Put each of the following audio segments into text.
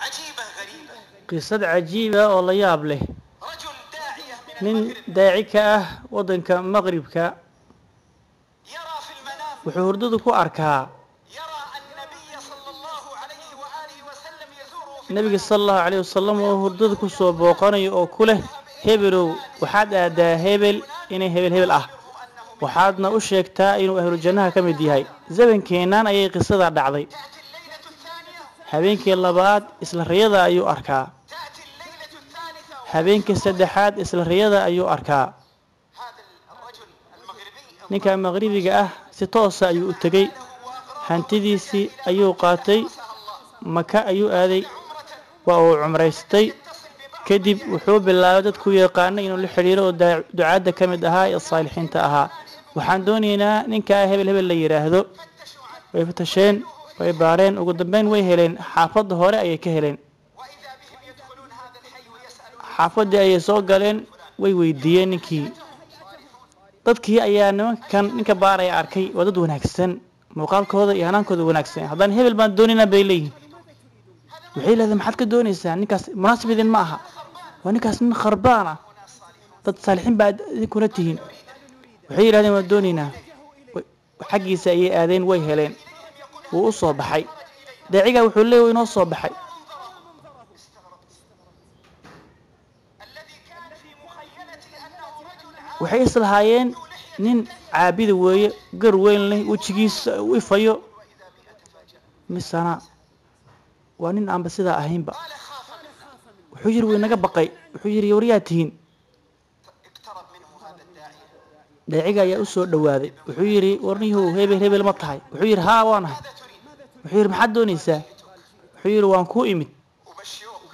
عجيبة غريبة. Qisad cajiiba oo la yaab leh. رجل داعية من Nin المغرب daaci ka ah waddanka Maqribka يرى في المنام wuxuu hurdadu ku arkaa يرى النبي صلى الله عليه وآله وسلم يزوره في Nebiga sala Allahu calayhi wasalam oo hurdada ku soo booqanayo oo ku leh: "Hebelow, waxaad aadaa hebel inay hebel hebel ah, أنه waxaadna u sheegtaa inuu ahlu jannaha ka mid yahay." Zamankeennan ayay qisada dhacday. تأتي الليلة الثانية Habeenkii labaad isla riyada ayuu arkaa. تأتي الليلة الثالثة. Habeenkii saddexaad isla riyada ayuu arkaa. هذا الرجل المغربي Ninka maqribiga ah si toosa ayuu u tegey, له وأغراضه hantidiisii ayuu qaatay, الله Maka ayuu aaday, عمرة waa uu cumraystay. يتصل ببعض Kadib wuxuu bilaabay dadku yaqaana inuu la xidhiiro oo ducaadda ka mid ahaa ee saalixiinta ahaa: "Waxaan doonaynaa ninkaa hebel hebel la yidhaahdo." فتشوا عنه. Way fatasheen, way baareen, ugu dambeyn way heleen. Xaafadda hore ayay ka heleen. وإذا بهم يدخلون هذا الحي ويسألون. Xaafaddii ayay soo galeen, way weydiiyeen ninkii. Dadkii ayaa nimankan ninka baaraya arkay, waa dad wanaagsan, muuqaalkooda iyo hanaankooda wanaagsan. Haddana "Hebel baan doonaynaa" bay leeyihin. Waxay leedahay: "Maxaad ka doonaysaa ninkaas? Munaasib idin ma aha, waa ninkaas nin kharbaan ah, dad saalixiin baad idinkuna tihiin." Waxay yidhahdeen: "Waan doonaynaa." Xaggiisa ayay aadeen, way heleen, wuu u soo baxay. Daacigaa wuxuu leeyahy: "Inoo soo baxay." الذي كان في مخيلتي أنه رجل عام Waxay islahaayeen nin caabida weeye, gar weyn leh, wejigiisa u ifayo. وإذا بي أتفاجأ. Misana waa nin aanba sidaa ahaynba. قال: خاف منا. Wuxuu yidhi: "Way naga baqay." Wuxuu yidhi: "Waryaa tihiin?" اقترب منه هذا الداعية. Daaciga ayaa u soo dhowaaday. Wuxuu yidhi: "Warniyahow, hebel hebel ma tahay?" Wuxuu yidhi: "Haa, waan ahay." ماذا تريد؟ Wuxuu yidhi: "Maxaad doonaysaa?" Wuxuu yidhi: "Waan kuu imid. أبشرك.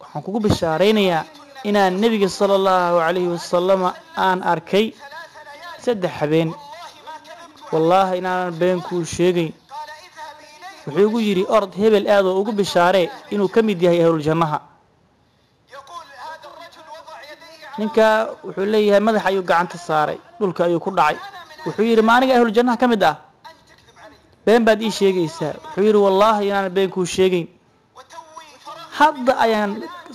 Waxaan kugu bishaaraynayaa inaan Nebiga sala Allahu calayhi wasalama aan arkay 3 ليال. 3 habeen. والله ما كذبت. Wallaahi inaanan been kuu sheegayn." قال: اذهب إليه. Wuxuu igu yidhi: "Orod hebel aadoo ugu bishaaree inuu ka mid yahay ahluljannaha." يقول هذا الرجل: وضع يديه على Ninka wuxuu leeyahay madax ayuu gacanta saaray, dhulka ayuu ku dhacay. Wuxuu yidhi: "Ma aniga ahluljannaha ka mid ah? أن تكذب علي. Been baad ii sheegaysaa." Wuxuu yidhi: "Wallaahi inaanan been kuu sheegayn. وتوي فرغت. Hadda ayaan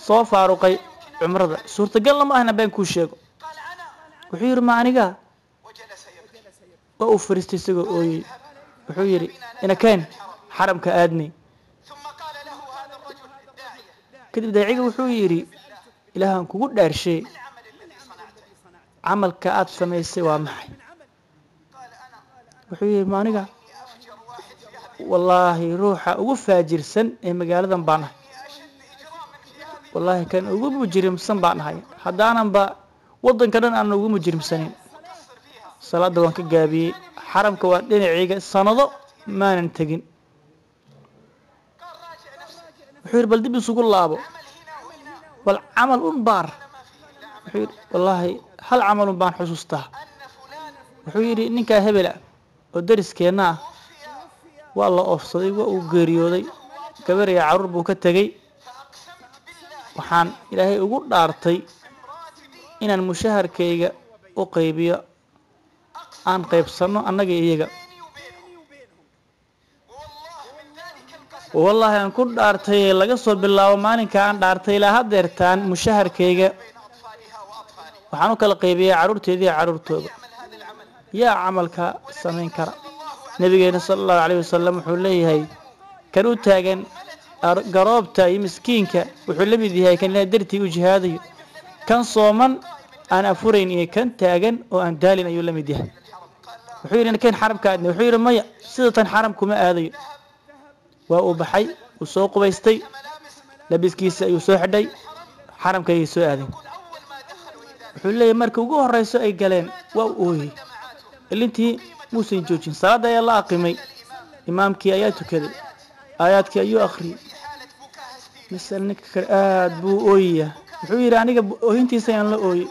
soo faaruqay cumrada, suurtagalna ma ah inaan been kuu sheego." قال: أنا. Wuxuu yidhi: "Ma aniga?" وجلس يبكي. Waa uu fariistay isagoo ooyey. Wuxuu yidhi: "Inakeen, xaramka aadnay." ثم قال له هذا الرجل الداعية: Kadib daaciga wuxuu yidhi: "Ilaahan kugu dhaarshay, العمل الذي صنعته. camalka aad samaysay waa maxay?" قال: أنا. Wuxuu yidhi: "Ma aniga? إني أفجر واحد في هذه Wallaahi ruuxa ugu faajirsan ee magaaladan baan ahay. إني أشد إجراما في هذه Wallaahi kan ugu mujrimsan baan ahay, haddaananba waddanka dhan aanan ugu mujrimsanin. مقصر فيها. Salaadda waan ka gaabiyey, xaramka waa dhinacayga, sanado maanan tegin." قال: راجع نفسك. Wuxuu yidhi: "Bal dib isugu laabo. عمل هنا وهنا. Bal camal un baar." ما فيه إلا عمل. Wuxuu yidhi: "Wallaahi hal camal un baan xusuustaa." أن فلان Wuxuu yidhi: "Ninkaa hebela oo deriskeenna ah توفي waa la oofsaday, waa uu geeriyooday, gabar iyo carruur buu ka tegey. فأقسمت بالله Waxaan Ilaahay ugu dhaartay أقسم راتبي inaan mushaharkayga u qaybiyo, aan qaybsanno annaga iyo iyaga. بيني وبينهم، والله من ذلك القسم Wallaahi aan ku dhaartay, laga soo bilaabo maalinka aan dhaartay ilaa haddeertaan mushaharkayga بين أطفالها وأطفالي. waxaan u kala qaybiyaa carruurteeda iyo carruurtooda." يعمل هذا العمل. Yaa camalka samayn kara? Nabigeena sala Allahu calayhi wasalam wuxuu leeyahay: kan u taagan garoobta iyo miskiinka wuxuu la mid yahay kan Ilaah dartii u jihaadayo. Kan sooman aan afurayn iyo kan taagan oo aan daalin ayuu la mid yahay. Wuxuu yidhi: "Keen xaramka aadnay." Wuxuu yidhi: "Maya, sida tan xaram kuma aadayo." Waa uu baxay, wuu soo qubaystay, labiskiisa ayuu soo xidhay, xaramka ayay soo aadeen. أول ما دخلوا إذا Wuxuu leeyahay marka ugu horeyso ay galeen waa uu ooyey, دمعاته. Ilintii muusan joojin. Salaadda ayaa la aqimay, imaamkii ayaa tukaday, aayaadkii ayuu akhriyey. في حالة بكاء هستيري. Misal ninka kale aad buu u ooyayaa. Wuxuu yidhi: "Aniga oohintiisa ayaan la ooyey."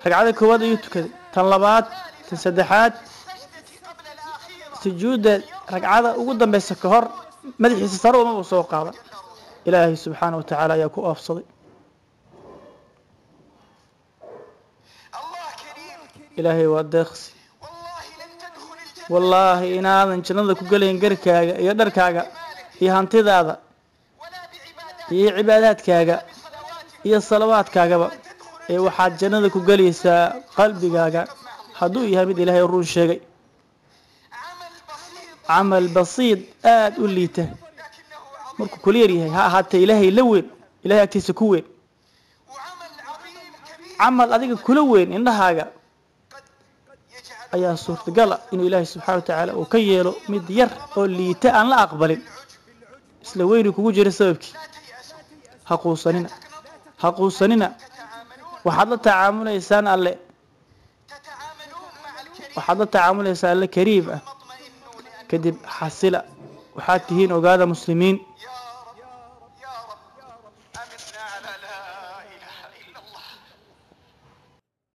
Ragcada koowaad ayuu tukaday, tan labaad, tan saddexaad. السجدة قبل الأخيرة Sujuudda ragcada ugu dambaysa ka hor madaxiisa sare uma uu soo qaadan. Ilaahay subxaana wa tacaala ayaa ku oofsaday. الله كريم. Ilaahay waa deeqsi. والله لن تدخل الجنة Wallaahi inaadan jannada ku gelayn garkaaga iyo dharkaaga iyo hantidaada. iyo cibaadaadkaaga iyo salawaadkaagaba, ee waxaad jannada ku gelaysaa qalbigaaga hadduu yahay mid Ilaahay run sheegay. Camal basiid aada u liita markuu kula yaryahay ha ahaatee Ilaahay la weyn, Ilahay agtiisa ku weyn. Camal adiga kula weyn indhahaaga ayaa suurtagala inuu Ilaahay subxaana wa tacaala uu ka yeelo mid yar oo liita aan la aqbalin, isla weyni kugu jira sababkii. Ha quusanina, ha quusanina. Waxaad la tacaamulaysaan Alle, waxaad la tacaamulaysaa Alle kariim ah. Kadib xasila, waxaad tihiin ogaada muslimiin.